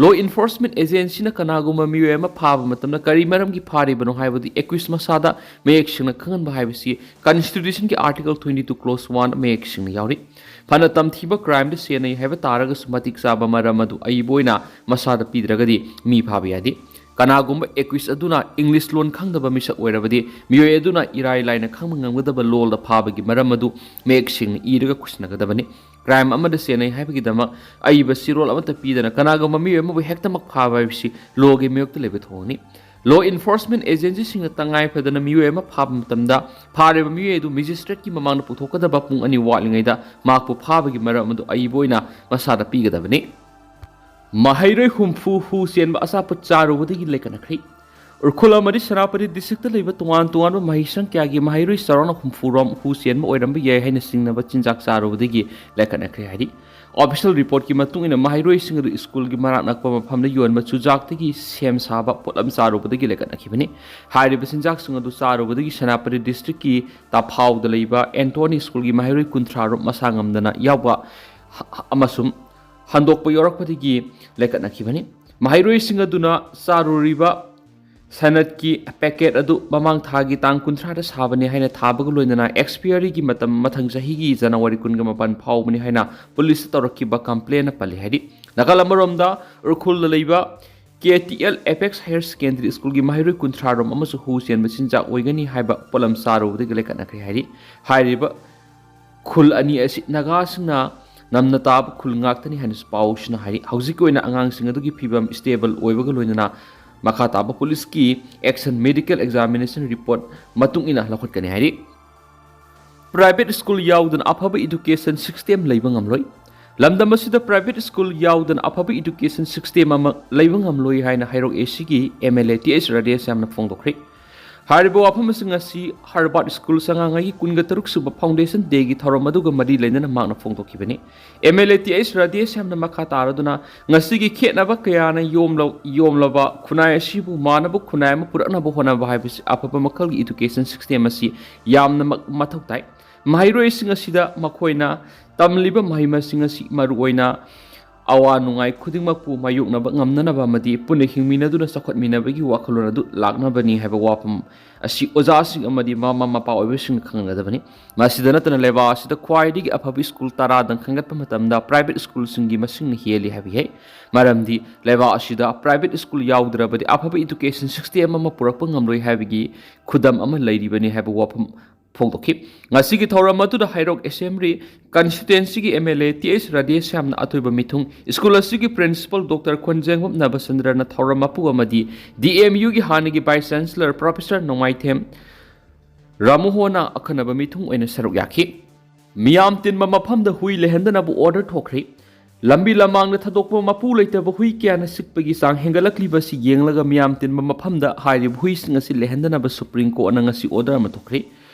Law enforcement agencyꯅ ꯀꯅꯥꯒꯨꯝꯕ ꯃꯤꯑꯣꯏ ꯑꯃ ꯐꯥꯕ ꯃꯇꯝꯗ ꯀꯔꯤ ꯃꯔꯝꯒꯤ ꯐꯥꯔꯤꯕꯅꯣ ꯍꯥꯏꯕꯗꯨ accused ꯃꯁꯥꯗ ꯃꯌꯦꯛ ꯁꯦꯡꯅ ꯈꯪꯍꯟꯕ ꯍꯥꯏꯕꯁꯤ Constitutionꯒꯤ Article twenty two clause one ꯃꯌꯦꯛ ꯁꯦꯡꯅ ꯌꯥꯎꯔꯤ꯫ ꯐꯅ ꯇꯝꯊꯤꯕ crimeꯗ ꯁꯦꯟꯅꯩ ꯍꯥꯏꯕ ꯇꯥꯔꯒꯁꯨ, ꯃꯇꯤꯛ ꯆꯥꯕ ꯃꯔꯝ ꯑꯗꯨ ꯑꯏꯕ ꯑꯣꯏꯅ ꯃꯁꯥꯗ ꯄꯤꯗ꯭ꯔꯒꯗꯤ ꯃꯤ ꯐꯥꯕ ꯌꯥꯗꯦ꯫ ꯀꯅꯥꯒꯨꯝꯕ accused ꯑꯗꯨꯅ English ꯂꯣꯟ ꯈꯪꯗꯕ ꯃꯤꯁꯛ ꯑꯣꯏꯔꯕꯗꯤ, ꯃꯤꯑꯣꯏ ꯑꯗꯨꯅ ꯏꯔꯥꯏ ꯂꯥꯏꯅ ꯈꯪꯕ ꯉꯝꯒꯗꯕ ꯂꯣꯜꯗ ꯐꯥꯕꯒꯤ ꯃꯔꯝ ꯑꯗꯨ ꯃꯌꯦꯛ ꯁꯦꯡꯅ ꯏꯔꯒ ꯈꯨꯠꯁꯤꯟꯅꯒꯗꯕꯅꯤ꯫ Crime ꯑꯃꯗ ꯁꯦꯟꯅꯩ ꯍꯥꯏꯕꯒꯤꯗꯃꯛ ꯑꯏꯕ ꯆꯦꯔꯣꯜ ꯑꯃꯠꯇ ꯄꯤꯗꯅ ꯀꯅꯥꯒꯨꯝꯕ ꯃꯤꯑꯣꯏ ꯑꯃꯕꯨ ꯍꯦꯛꯇꯃꯛ ꯐꯥꯕ ꯍꯥꯏꯕꯁꯤ lawꯒꯤ ꯃꯥꯌꯣꯛꯇ ꯂꯩꯕ ꯊꯧꯑꯣꯡꯅꯤ꯫ Law enforcement agencyꯁꯤꯡꯅ ꯇꯉꯥꯏ ꯐꯗꯅ ꯃꯤꯑꯣꯏ ꯑꯃ ꯐꯥꯕ ꯃꯇꯝꯗ, ꯐꯥꯔꯤꯕ ꯃꯤꯑꯣꯏ ꯑꯗꯨ magistrateꯀꯤ ꯃꯃꯥꯡꯗ ꯄꯨꯊꯣꯛꯀꯗꯕ ꯄꯨꯡ ꯑꯅꯤ ꯋꯥꯠꯂꯤꯉꯩꯗ ꯃꯍꯥꯛꯄꯨ ꯐꯥꯕꯒꯤ ꯃꯔꯝ ꯑꯗꯨ ꯑꯏꯕ ꯑꯣꯏꯅ ꯃꯁꯥꯗ ꯄꯤꯒꯗꯕꯅꯤ꯫ ꯃꯍꯩꯔꯣꯏ ꯍꯨꯝꯐꯨ ꯍꯨ ꯆꯦꯟꯕ ꯑꯆꯥꯄꯣꯠ ꯆꯥꯔꯨꯕꯗꯒꯤ ꯂꯩꯈꯠꯅꯈ꯭ꯔꯦ꯫ ꯎꯈ꯭ꯔꯨꯜ ꯑꯃꯗꯤ ꯁꯦꯅꯥꯄꯇꯤ districtꯇ ꯂꯩꯕ ꯇꯣꯉꯥꯟ ꯇꯣꯉꯥꯟꯕ ꯃꯍꯩꯁꯪ ꯀꯌꯥꯒꯤ ꯃꯍꯩꯔꯣꯏ ꯆꯥꯎꯔꯥꯛꯅ ꯍꯨꯝꯐꯨ ꯔꯣꯝ ꯍꯨ ꯆꯦꯟꯕ ꯑꯣꯏꯔꯝꯕ ꯌꯥꯏ ꯍꯥꯏꯅ ꯆꯤꯡꯅꯕ ꯆꯤꯟꯖꯥꯛ ꯆꯥꯔꯨꯕꯗꯒꯤ ꯂꯩꯈꯠꯅꯈ꯭ꯔꯦ ꯍꯥꯏꯔꯤ꯫ Official reportꯀꯤ ꯃꯇꯨꯡ ꯏꯟꯅ, ꯃꯍꯩꯔꯣꯏꯁꯤꯡ ꯑꯗꯨ ꯁ꯭ꯀꯨꯜꯒꯤ ꯃꯅꯥꯛ ꯅꯛꯄ ꯃꯐꯝꯗ ꯌꯣꯟꯕ ꯆꯨꯖꯥꯛꯇꯒꯤ ꯁꯦꯝ ꯁꯥꯕ ꯄꯣꯠꯂꯝ ꯆꯥꯔꯨꯕꯗꯒꯤ ꯂꯩꯈꯠꯅꯈꯤꯕꯅꯤ꯫ ꯍꯥꯏꯔꯤꯕ ꯆꯤꯟꯖꯥꯛꯁꯤꯡ ꯑꯗꯨ ꯆꯥꯔꯨꯕꯗꯒꯤ ꯁꯦꯅꯥꯄꯇꯤ districtꯀꯤ ꯇꯥꯐꯥꯎꯗ ꯂꯩꯕ ꯑꯦꯟꯊꯣꯅꯤ ꯁ꯭ꯀꯨꯜꯒꯤ ꯃꯍꯩꯔꯣꯏ ꯀꯨꯟꯊ꯭ꯔꯥ ꯔꯣꯝ ꯃꯁꯥ ꯉꯝꯗꯅ ꯌꯥꯎꯕ ꯍ-, ꯍ-, ꯑꯃꯁꯨꯡ ꯍꯟꯗꯣꯛꯄ ꯌꯥꯎꯔꯛꯄꯗꯒꯤ ꯂꯩꯈꯠꯅꯈꯤꯕꯅꯤ꯫ ꯃꯍꯩꯔꯣꯏꯁꯤꯡ ꯑꯗꯨꯅ ꯆꯥꯔꯨꯔꯤꯕ ꯁꯅꯠꯀꯤ packet ꯑꯗꯨ ꯃꯃꯥꯡ ꯊꯥꯒꯤ ꯇꯥꯡ ꯀꯨꯟꯊ꯭ꯔꯥꯗ ꯁꯥꯕꯅꯤ ꯍꯥꯏꯅ ꯊꯥꯕꯒ ꯂꯣꯏꯅꯅ expiryꯒꯤ ꯃꯇꯝ ꯃꯊꯪ ꯆꯍꯤꯒꯤ ꯖꯅꯋꯥꯔꯤ ꯀꯨꯟꯒ ꯃꯥꯄꯟ ꯐꯥꯎꯕꯅꯤ ꯍꯥꯏꯅ ꯄꯨꯂꯤꯁꯇ ꯇꯧꯔꯛꯈꯤꯕ complaintꯅ ꯄꯜꯂꯤ ꯍꯥꯏꯔꯤ꯫ ꯅꯥꯀꯜ ꯑꯃꯔꯣꯝꯗ, ꯎꯈ꯭ꯔꯨꯜꯗ ꯂꯩꯕ KTL Apex Higher Secondary Schoolꯒꯤ ꯃꯍꯩꯔꯣꯏ ꯀꯨꯟꯊ꯭ꯔꯥ ꯔꯣꯝ ꯑꯃꯁꯨ ꯍꯨ ꯆꯦꯟꯕ ꯆꯤꯟꯖꯥꯛ ꯑꯣꯏꯒꯅꯤ ꯍꯥꯏꯕ ꯄꯣꯠꯂꯝ ꯆꯥꯔꯨꯕꯗꯒꯤ ꯂꯩꯈꯠꯅꯈ꯭ꯔꯦ ꯍꯥꯏꯔꯤ꯫ ꯍꯥꯏꯔꯤꯕ ꯈꯨꯜ ꯑꯅꯤ ꯑꯁꯤ ꯅꯥꯒꯥꯁꯤꯡꯅ ꯅꯝꯅ ꯇꯥꯕ ꯈꯨꯜ ꯉꯥꯛꯇꯅꯤ ꯍꯥꯏꯅꯁꯨ ꯄꯥꯎꯁꯤꯅ ꯍꯥꯏꯔꯤ꯫ ꯍꯧꯖꯤꯛꯀꯤ ꯑꯣꯏꯅ ꯑꯉꯥꯡꯁꯤꯡ ꯑꯗꯨꯒꯤ ꯐꯤꯕꯝ stable ꯑꯣꯏꯕꯒ ꯂꯣꯏꯅꯅ ꯃꯈꯥ ꯇꯥꯕ ꯄꯨꯂꯤꯁꯀꯤ action, medical examination report ꯃꯇꯨꯡ ꯏꯟꯅ ꯂꯧꯈꯠꯀꯅꯤ ꯍꯥꯏꯔꯤ꯫ Private school ꯌꯥꯎꯗꯅ ꯑꯐꯕ education system ꯂꯩꯕ ꯉꯝꯂꯣꯏ꯫ ꯂꯝꯗꯝ ꯑꯁꯤꯗ private school ꯌꯥꯎꯗꯅ ꯑꯐꯕ education system ꯑꯃ ꯂꯩꯕ ꯉꯝꯂꯣꯏ ꯍꯥꯏꯅ ꯍꯩꯔꯣꯛ ACꯒꯤ MLA TH ꯔꯥꯙꯦꯁ꯭ꯌꯥꯝꯅ ꯐꯣꯡꯗꯣꯛꯈ꯭ꯔꯦ꯫ ꯍꯥꯏꯔꯤꯕ ꯋꯥꯐꯝꯁꯤꯡ ꯑꯁꯤ Harvard School ꯁꯉꯥꯡꯉꯩꯒꯤ ꯀꯨꯟꯒ ꯇꯔꯨꯛ ꯁꯨꯕ foundation dayꯒꯤ ꯊꯧꯔꯝ ꯑꯗꯨꯒ ꯃꯔꯤ ꯂꯩꯅꯅ ꯃꯍꯥꯛꯅ ꯐꯣꯡꯗꯣꯛꯈꯤꯕꯅꯤ꯫ MLA TH ꯔꯥꯙꯦꯁ꯭ꯌꯥꯝꯅ ꯃꯈꯥ ꯇꯥꯔꯗꯨꯅ, ꯉꯁꯤꯒꯤ ꯈꯦꯠꯅꯕ ꯀꯌꯥꯅ ꯌꯣꯝꯂ-, ꯌꯣꯝꯂꯕ ꯈꯨꯟꯅꯥꯏ ꯑꯁꯤꯕꯨ ꯃꯥꯟꯅꯕ ꯈꯨꯟꯅꯥꯏ ꯑꯃ ꯄꯨꯔꯛꯅꯕ ꯍꯣꯠꯅꯕ ꯍꯥꯏꯕꯁꯤ ꯑꯐꯕ ꯃꯈꯜꯒꯤ education system ꯑꯁꯤ ꯌꯥꯝꯅ ꯃ-, ꯃꯊꯧ ꯇꯥꯏ꯫ ꯃꯍꯩꯔꯣꯏꯁꯤꯡ ꯑꯁꯤꯗ ꯃꯈꯣꯏꯅ ꯇꯝꯂꯤꯕ ꯃꯍꯩ ꯃꯁꯤꯡ ꯑꯁꯤ ꯃꯔꯨꯑꯣꯏꯅ ꯑꯋꯥ ꯅꯨꯡꯉꯥꯏ ꯈꯨꯗꯤꯡꯃꯛꯄꯨ ꯃꯥꯌꯣꯛꯅꯕ ꯉꯝꯅꯅꯕ ꯑꯃꯗꯤ ꯄꯨꯟꯅ ꯍꯤꯡꯃꯤꯟꯅꯗꯨꯅ ꯆꯥꯎꯈꯠꯃꯤꯟꯅꯕꯒꯤ ꯋꯥꯈꯜꯂꯣꯟ ꯑꯗꯨ ꯂꯥꯛꯅꯕꯅꯤ ꯍꯥꯏꯕ ꯋꯥꯐꯝ ꯑꯁꯤ ꯑꯣꯖꯥꯁꯤꯡ ꯑꯃꯗꯤ ꯃꯃꯥ ꯃꯄꯥ ꯑꯣꯏꯕꯁꯤꯡꯅ ꯈꯪꯒꯗꯕꯅꯤ꯫ ꯃꯁꯤꯗ ꯅꯠꯇꯅ ꯂꯩꯕꯥꯛ ꯑꯁꯤꯗ ꯈ꯭ꯋꯥꯏꯗꯒꯤ ꯑꯐꯕ ꯁ꯭ꯀꯨꯜ ꯇꯔꯥꯗꯪ ꯈꯟꯒꯠꯄ ꯃꯇꯝꯗ private ꯁ꯭ꯀꯨꯜꯁꯤꯡꯒꯤ ꯃꯁꯤꯡꯅ ꯍꯦꯜꯂꯤ ꯍꯥꯏꯕ ꯌꯥꯏ꯫ ꯃꯔꯝꯗꯤ ꯂꯩꯕꯥꯛ ꯑꯁꯤꯗ private ꯁ꯭ꯀꯨꯜ ꯌꯥꯎꯗ꯭ꯔꯕꯗꯤ ꯑꯐꯕ education system ꯑꯃ ꯄꯨꯔꯛꯄ ꯉꯝꯂꯣꯏ ꯍꯥꯏꯕꯒꯤ ꯈꯨꯗꯝ ꯑꯃ ꯂꯩꯔꯤꯕꯅꯤ ꯍꯥꯏꯕ ꯋꯥꯐꯝ ꯐꯣꯡꯗꯣꯛꯈꯤ꯫ ꯉꯁꯤꯒꯤ ꯊꯧꯔꯝ ꯑꯗꯨꯗ ꯍꯩꯔꯣꯛ Assembly Constituencyꯒꯤ MLA ꯇꯤ ꯑꯩꯆ ꯔꯥꯙꯦꯁ꯭ꯌꯥꯝꯅ ꯑꯊꯣꯏꯕ ꯃꯤꯊꯨꯡ, ꯁ꯭ꯀꯨꯜ ꯑꯁꯤꯒꯤ Principal Doctor ꯈꯣꯟꯖꯦꯡꯕꯝ ꯅꯕꯆꯟꯗ꯭ꯔꯅ ꯊꯧꯔꯝ ꯃꯄꯨ ꯑꯃꯗꯤ D M Uꯒꯤ ꯍꯥꯟꯅꯒꯤ Vice Chancellor Professor ꯅꯣꯡꯃꯥꯏꯊꯦꯝ ꯔꯥꯃꯨꯍꯣꯅ ꯑꯈꯟꯅꯕ ꯃꯤꯊꯨꯡ ꯑꯣꯏꯅ ꯁꯔꯨꯛ ꯌꯥꯈꯤ꯫ ꯃꯤꯌꯥꯝ ꯇꯤꯟꯕ ꯃꯐꯝꯗ ꯍꯨꯏ ꯂꯩꯍꯟꯗꯅꯕ order ꯊꯣꯛꯈ꯭ꯔꯦ꯫ ꯂꯝꯕꯤ ꯂꯃꯥꯡꯗ ꯊꯥꯗꯣꯛꯄ ꯃꯄꯨ ꯂꯩꯇꯕ ꯍꯨꯏ ꯀꯌꯥꯅ ꯆꯤꯛꯄꯒꯤ ꯆꯥꯡ ꯍꯦꯟꯒꯠꯂꯛꯂꯤꯕ ꯑꯁꯤ ꯌꯦꯡꯂꯒ ꯃꯤꯌꯥꯝ ꯇꯤꯟꯕ ꯃꯐꯝꯗ ꯍꯥꯏꯔꯤꯕ ꯍꯨꯏꯁꯤꯡ ꯑꯁꯤ ꯂꯩꯍꯟꯗꯅꯕ Supreme Courtꯅ ꯉꯁꯤ order ꯑꯃ ꯊꯣꯛꯈ꯭ꯔꯦ꯫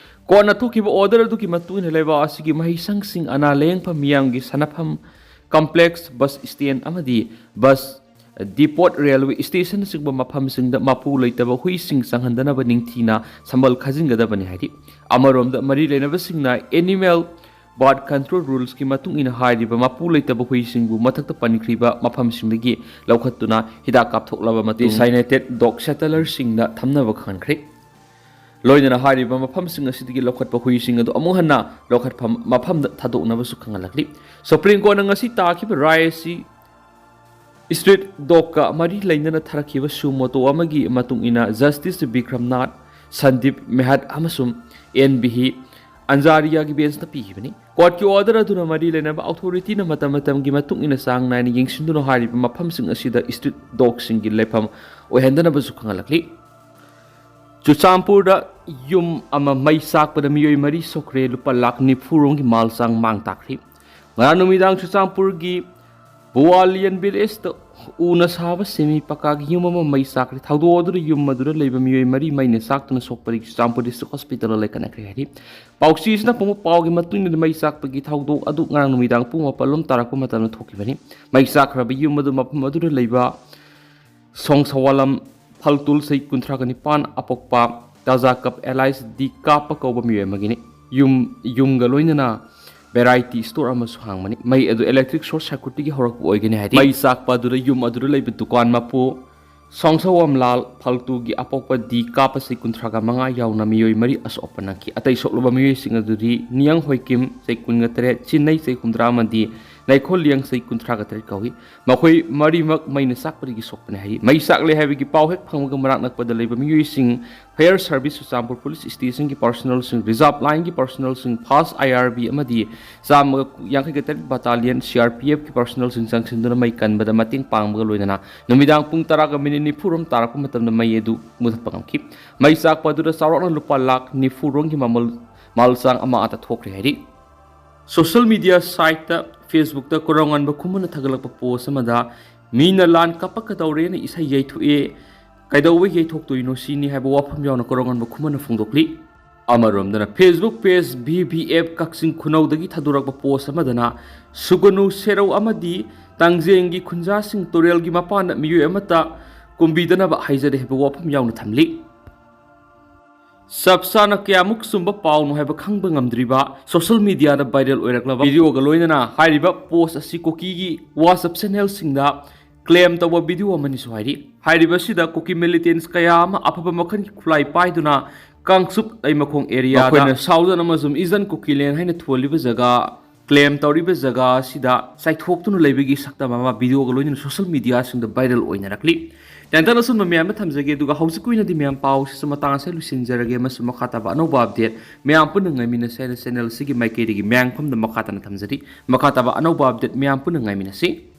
Courtꯅ ꯊꯣꯛꯈꯤꯕ order ꯑꯗꯨꯒꯤ ꯃꯇꯨꯡ ꯏꯟꯅ ꯂꯩꯕꯥꯛ ꯑꯁꯤꯒꯤ ꯃꯍꯩꯁꯪꯁꯤꯡ, ꯑꯅꯥ ꯂꯥꯌꯦꯡꯐꯝ, ꯃꯤꯌꯥꯝꯒꯤ ꯁꯥꯟꯅꯐꯝ complex, bus stand ꯑꯃꯗꯤ bus depot, railway stationꯅꯆꯤꯡꯕ ꯃꯐꯝꯁꯤꯡꯗ ꯃꯄꯨ ꯂꯩꯇꯕ ꯍꯨꯏꯁꯤꯡ ꯆꯪꯍꯟꯗꯅꯕ ꯅꯤꯡꯊꯤꯅ ꯁꯝꯕꯜ ꯈꯥꯖꯤꯟꯒꯗꯕꯅꯤ ꯍꯥꯏꯔꯤ꯫ ꯑꯃꯔꯣꯝꯗ ꯃꯔꯤ ꯂꯩꯅꯕꯁꯤꯡꯅ Animal Birth Control Rulesꯀꯤ ꯃꯇꯨꯡ ꯏꯟꯅ ꯍꯥꯏꯔꯤꯕ ꯃꯄꯨ ꯂꯩꯇꯕ ꯍꯨꯏꯁꯤꯡꯕꯨ ꯃꯊꯛꯇ ꯄꯟꯈ꯭ꯔꯤꯕ ꯃꯐꯝꯁꯤꯡꯗꯒꯤ ꯂꯧꯈꯠꯇꯨꯅ ꯍꯤꯗꯥꯛ ꯀꯥꯞꯊꯣꯛꯂꯕ ꯃꯇꯨꯡ designated dog shelterꯁꯤꯡꯗ ꯊꯝꯅꯕ ꯈꯪꯍꯟꯈ꯭ꯔꯦ꯫ ꯂꯣꯏꯅꯅ ꯍꯥꯏꯔꯤꯕ ꯃꯐꯝꯁꯤꯡ ꯑꯁꯤꯗꯒꯤ ꯂꯧꯈꯠꯄ ꯍꯨꯏꯁꯤꯡ ꯑꯗꯨ ꯑꯃꯨꯛ ꯍꯟꯅ ꯂꯧꯈꯠꯐꯝ ꯃꯐꯝꯗ ꯊꯥꯗꯣꯛꯅꯕꯁꯨ ꯈꯪꯍꯜꯂꯛꯂꯤ꯫ Supreme Courtꯅ ꯉꯁꯤ ꯇꯥꯈꯤꯕ ꯔꯥꯏ ꯑꯁꯤ street dogꯀ ꯃꯔꯤ ꯂꯩꯅꯅ ꯊꯥꯔꯛꯈꯤꯕ suo motu ꯑꯃꯒꯤ ꯃꯇꯨꯡ ꯏꯟꯅ Justice ꯕꯤꯀ꯭ꯔꯝꯅꯥꯊ, ꯁꯟꯗꯤꯞ ꯃꯦꯍꯠ ꯑꯃꯁꯨꯡ ꯑꯦꯟ ꯕꯤꯍꯤ ꯑꯟꯖꯥꯔꯤꯌꯥꯒꯤ benchꯅ ꯄꯤꯈꯤꯕꯅꯤ꯫ Courtꯀꯤ order ꯑꯗꯨꯅ ꯃꯔꯤ ꯂꯩꯅꯕ authorityꯅ ꯃꯇꯝ ꯃꯇꯝꯒꯤ ꯃꯇꯨꯡ ꯏꯟꯅ ꯆꯥꯡ ꯅꯥꯏꯅ ꯌꯦꯡꯁꯤꯟꯗꯨꯅ ꯍꯥꯏꯔꯤꯕ ꯃꯐꯝꯁꯤꯡ ꯑꯁꯤꯗ street dogꯁꯤꯡꯒꯤ ꯂꯩꯐꯝ ꯑꯣꯏꯍꯟꯗꯅꯕꯁꯨ ꯈꯪꯍꯜꯂꯛꯂꯤ꯫ ꯆꯨꯔꯆꯥꯟꯄꯨꯔꯗ ꯌꯨꯝ ꯑꯃ ꯃꯩ ꯆꯥꯛꯄꯗ ꯃꯤꯑꯣꯏ ꯃꯔꯤ ꯁꯣꯛꯈ꯭ꯔꯦ, ꯂꯨꯄꯥ ꯂꯥꯈ ꯅꯤꯐꯨ ꯔꯣꯝꯒꯤ ꯃꯥꯜ ꯆꯥꯡ ꯃꯥꯡ ꯇꯥꯛꯈ꯭ꯔꯦ꯫ ꯉꯔꯥꯡ ꯅꯨꯃꯤꯗꯥꯡ ꯆꯨꯔꯆꯥꯟꯄꯨꯔꯒꯤ ꯕꯨꯋꯥꯂꯤꯌꯟ villageꯇ ꯎꯅ ꯁꯥꯕ semi ꯄꯀꯥꯒꯤ ꯌꯨꯝ ꯑꯃ ꯃꯩ ꯆꯥꯛꯈ꯭ꯔꯦ꯫ ꯊꯧꯗꯣꯛ ꯑꯗꯨꯗ ꯌꯨꯝ ꯑꯗꯨꯗ ꯂꯩꯕ ꯃꯤꯑꯣꯏ ꯃꯔꯤ ꯃꯩꯅ ꯆꯥꯛꯇꯨꯅ ꯁꯣꯛꯄꯗꯒꯤ ꯆꯨꯔꯆꯥꯟꯄꯨꯔ district hospitalꯗ ꯂꯩꯈꯠꯅꯈ꯭ꯔꯦ ꯍꯥꯏꯔꯤ꯫ ꯄꯥꯎꯆꯦꯁꯤꯅ ꯐꯣꯡꯕ ꯄꯥꯎꯒꯤ ꯃꯇꯨꯡ ꯏꯟꯅ ꯃꯩ ꯆꯥꯛꯄꯒꯤ ꯊꯧꯗꯣꯛ ꯑꯗꯨ ꯉꯔꯥꯡ ꯅꯨꯃꯤꯗꯥꯡ ꯄꯨꯡ ꯃꯥꯄꯜ ꯂꯣꯝ ꯇꯥꯔꯛꯄ ꯃꯇꯝꯗ ꯊꯣꯛꯈꯤꯕꯅꯤ꯫ ꯃꯩ ꯆꯥꯛꯈ꯭ꯔꯕ ꯌꯨꯝ ꯑꯗꯨ ꯃꯐꯝ ꯑꯗꯨꯗ ꯂꯩꯕ ꯁꯣꯡꯁꯋꯥꯂꯝ ꯐꯜꯇꯨꯜ, ꯆꯍꯤ ꯀꯨꯟꯊ꯭ꯔꯥꯒ ꯅꯤꯄꯥꯟ, ꯑꯄꯣꯛꯄ ꯇꯥꯖꯥꯀꯞ alias ꯗꯤ ꯀꯥꯞꯄ ꯀꯧꯕ ꯃꯤꯑꯣꯏ ꯑꯃꯒꯤꯅꯤ꯫ ꯌꯨꯝ, ꯌꯨꯝꯒ ꯂꯣꯏꯅꯅ ꯚꯦꯔꯥꯏꯇꯤ ꯁ꯭ꯇꯣꯔ ꯑꯃꯁꯨ ꯍꯥꯡꯕꯅꯤ꯫ ꯃꯩ ꯑꯗꯨ ꯏꯂꯦꯛꯇ꯭ꯔꯤꯛ ꯁꯣꯔꯠ ꯁꯔꯀ꯭ꯌꯨꯠꯇꯒꯤ ꯍꯧꯔꯛꯄ ꯑꯣꯏꯒꯅꯤ ꯍꯥꯏꯔꯤ꯫ ꯃꯩ ꯆꯥꯛꯄ ꯑꯗꯨꯗ ꯌꯨꯝ ꯑꯗꯨꯗ ꯂꯩꯕ ꯗꯨꯀꯥꯟ ꯃꯄꯨ ꯁꯣꯡꯁꯋꯥꯝꯂꯥꯜ ꯐꯜꯇꯨꯒꯤ ꯑꯄꯣꯛꯄ ꯗꯤ ꯀꯥꯞꯄ ꯆꯍꯤ ꯀꯨꯟꯊ꯭ꯔꯥꯒ ꯃꯉꯥ ꯌꯥꯎꯅ ꯃꯤꯑꯣꯏ ꯃꯔꯤ ꯑꯁꯣꯛ ꯑꯄꯟ ꯅꯪꯈꯤ꯫ ꯑꯇꯩ ꯁꯣꯛꯂꯕ ꯃꯤꯑꯣꯏꯁꯤꯡ ꯑꯗꯨꯗꯤ ꯅꯤꯌꯥꯡ ꯍꯣꯏꯀꯤꯝ ꯆꯍꯤ ꯀꯨꯟꯒ ꯇꯔꯦꯠ, ꯆꯤꯟꯅꯩ ꯆꯍꯤ ꯍꯨꯝꯗ꯭ꯔꯥ ꯑꯃꯗꯤ ꯅꯥꯏꯈꯣꯜ ꯂꯤꯌꯥꯡ ꯆꯍꯤ ꯀꯨꯟꯊ꯭ꯔꯥꯒ ꯇꯔꯦꯠ ꯀꯧꯏ꯫ ꯃꯈꯣꯏ ꯃꯔꯤꯃꯛ ꯃꯩꯅ ꯆꯥꯛꯄꯗꯒꯤ ꯁꯣꯛꯄꯅꯤ ꯍꯥꯏꯔꯤ꯫ ꯃꯩ ꯆꯥꯛꯂꯦ ꯍꯥꯏꯕꯒꯤ ꯄꯥꯎ ꯍꯦꯛ ꯐꯪꯕꯒ ꯃꯅꯥꯛ ꯅꯛꯄꯗ ꯂꯩꯕ ꯃꯤꯑꯣꯏꯁꯤꯡ, ꯐꯥꯌꯔ ꯁꯥꯔꯚꯤꯁ, ꯆꯨꯔꯆꯥꯟꯄꯨꯔ ꯄꯨꯂꯤꯁ ꯁ꯭ꯇꯦꯁꯟꯒꯤ ꯄꯥꯔꯁꯣꯅꯦꯜꯁꯤꯡ, ꯔꯤꯖꯥꯔꯚ ꯂꯥꯏꯟꯒꯤ ꯄꯥꯔꯁꯣꯅꯦꯜꯁꯤꯡ, ꯐꯥꯁ ꯑꯥꯏ ꯑꯥꯔ ꯕꯤ ꯑꯃꯗꯤ ꯆꯥꯝꯃꯒ ꯌꯥꯡꯈꯩꯒ ꯇꯔꯦꯠ ꯕꯇꯥꯂꯤꯌꯟ ꯁꯤ ꯑꯥꯔ ꯄꯤ ꯑꯦꯐꯀꯤ ꯄꯥꯔꯁꯣꯅꯦꯜꯁꯤꯡ ꯆꯪꯁꯤꯟꯗꯨꯅ ꯃꯩ ꯀꯟꯕꯗ ꯃꯇꯦꯡ ꯄꯥꯡꯕꯒ ꯂꯣꯏꯅꯅ ꯅꯨꯃꯤꯗꯥꯡ ꯄꯨꯡ ꯇꯔꯥꯒ ꯃꯤꯅꯤꯠ ꯅꯤꯐꯨꯔꯣꯝ ꯇꯥꯔꯛꯄ ꯃꯇꯝꯗ ꯃꯩ ꯑꯗꯨ ꯃꯨꯊꯠꯄ ꯉꯝꯈꯤ꯫ ꯃꯩ ꯆꯥꯛꯄ ꯑꯗꯨꯗ ꯆꯥꯎꯔꯥꯛꯅ ꯂꯨꯄꯥ ꯂꯥꯈ ꯅꯤꯐꯨꯔꯣꯝꯒꯤ ꯃꯃꯜ, ꯃꯥꯜ ꯆꯥꯡ ꯑꯃ ꯑꯥꯗ ꯊꯣꯛꯈ꯭ꯔꯦ ꯍꯥꯏꯔꯤ꯫ ꯁꯣꯁꯤꯌꯦꯜ ꯃꯤꯗꯤꯌꯥ ꯁꯥꯏꯠꯇ ꯐꯦꯁꯕꯨꯛꯇ ꯀꯣꯔꯧꯉꯥꯟꯕ ꯈꯨꯃꯟꯅ ꯊꯥꯒꯠꯂꯛꯄ ꯄꯣꯁ ꯑꯃꯗ, "ꯃꯤꯅ ꯂꯥꯟ ꯀꯞꯄꯛꯀꯗꯧꯔꯦꯅ ꯏꯁꯩ ꯌꯩꯊꯣꯛꯑꯦ, ꯀꯩꯗꯧꯕꯩ ꯌꯩꯊꯣꯛꯇꯣꯏꯅꯣ ꯁꯤꯅꯤ" ꯍꯥꯏꯕ ꯋꯥꯐꯝ ꯌꯥꯎꯅ ꯀꯣꯔꯧꯉꯥꯟꯕ ꯈꯨꯃꯟꯅ ꯐꯣꯡꯗꯣꯛꯂꯤ꯫ ꯑꯃꯔꯣꯝꯗꯅ Facebook page V V F Kakching ꯈꯨꯅꯧꯗꯒꯤ ꯊꯥꯗꯣꯔꯛꯄ ꯄꯣꯁ ꯑꯃꯗꯅ, "ꯁꯨꯒꯅꯨ ꯁꯦꯔꯧ ꯑꯃꯗꯤ ꯇꯥꯡꯖꯦꯡꯒꯤ ꯈꯨꯟꯖꯥꯁꯤꯡ ꯇꯨꯔꯦꯜꯒꯤ ꯃꯄꯥꯟꯗ ꯃꯤꯑꯣꯏ ꯑꯃꯠꯇ ꯀꯨꯝꯕꯤꯗꯅꯕ ꯍꯥꯏꯖꯔꯤ" ꯍꯥꯏꯕ ꯋꯥꯐꯝ ꯌꯥꯎꯅ ꯊꯝꯂꯤ꯫ ꯆꯞ ꯆꯥꯅ ꯀꯌꯥꯃꯨꯛ ꯆꯨꯝꯕ ꯄꯥꯎꯅꯣ ꯍꯥꯏꯕ ꯈꯪꯕ ꯉꯝꯗ꯭ꯔꯤꯕ ꯁꯣꯁꯤꯌꯦꯜ ꯃꯤꯗꯤꯌꯥꯗ ꯚꯥꯏꯔꯦꯜ ꯑꯣꯏꯔꯛꯂꯕ ꯚꯤꯗꯤꯑꯣꯒ ꯂꯣꯏꯅꯅ ꯍꯥꯏꯔꯤꯕ ꯄꯣꯁ ꯑꯁꯤ ꯀꯨꯀꯤꯒꯤ WhatsApp ꯆꯦꯅꯦꯜꯁꯤꯡꯗ ꯀ꯭ꯂꯦꯝ ꯇꯧꯕ ꯚꯤꯗꯤꯑꯣ ꯑꯃꯅꯤꯁꯨ ꯍꯥꯏꯔꯤ꯫ ꯍꯥꯏꯔꯤꯕꯁꯤꯗ ꯀꯨꯀꯤ ꯃꯤꯂꯤꯇꯦꯟꯁ ꯀꯌꯥ ꯑꯃ ꯑꯐꯕ ꯃꯈꯜꯒꯤ ꯈꯨꯠꯂꯥꯏ ꯄꯥꯏꯗꯨꯅ ꯀꯥꯡꯆꯨꯞ ꯂꯩꯃꯈꯣꯡ ꯑꯦꯔꯤꯌꯥꯗ ꯃꯈꯣꯏꯅ ꯁꯥꯎꯗꯔꯟ ꯑꯃꯁꯨꯡ ꯏꯖꯟ ꯀꯨꯀꯤꯂꯦꯟ ꯍꯥꯏꯅ ꯊꯣꯜꯂꯤꯕ ꯖꯒꯥ, ꯀ꯭ꯂꯦꯝ ꯇꯧꯔꯤꯕ ꯖꯒꯥ ꯑꯁꯤꯗ ꯆꯥꯏꯊꯣꯛꯇꯨꯅ ꯂꯩꯕꯒꯤ ꯁꯛꯇꯝ ꯑꯃ ꯚꯤꯗꯤꯑꯣꯒ ꯂꯣꯏꯅꯅ ꯁꯣꯁꯤꯌꯦꯜ ꯃꯤꯗꯤꯌꯥꯁꯤꯡꯗ ꯚꯥꯏꯔꯦꯜ ꯑꯣꯏꯅꯔꯛꯂꯤ꯫ ꯇꯦꯟꯇꯟ ꯑꯁꯨꯝꯕ ꯃꯌꯥꯝ ꯑꯃ ꯊꯝꯖꯒꯦ, ꯑꯗꯨꯒ ꯍꯧꯖꯤꯛꯀꯤ ꯑꯣꯏꯅꯗꯤ ꯃꯌꯥꯝ ꯄꯥꯎꯁꯤꯁꯨ ꯃꯇꯥꯡ ꯑꯁꯤꯗ ꯂꯣꯏꯁꯤꯟꯖꯔꯒꯦ, ꯑꯃꯁꯨꯡ ꯃꯈꯥ ꯇꯥꯕ ꯑꯅꯧꯕ ꯑꯞꯗꯦꯠ ꯃꯌꯥꯝ ꯄꯨꯟꯅ ꯉꯥꯏꯃꯤꯟꯅꯁꯦ ꯍꯥꯏꯅ ꯆꯦꯅꯦꯜ ꯑꯁꯤꯒꯤ ꯃꯥꯏꯀꯩꯗꯒꯤ ꯃꯌꯥꯝ ꯄꯨꯝꯅ ꯃꯈꯥ ꯇꯥꯅ ꯊꯝꯖꯔꯤ꯫ ꯃꯈꯥ ꯇꯥꯕ ꯑꯅꯧꯕ ꯑꯞꯗꯦꯠ ꯃꯌꯥꯝ ꯄꯨꯟꯅ ꯉꯥꯏꯃꯤꯟꯅꯁꯤ꯫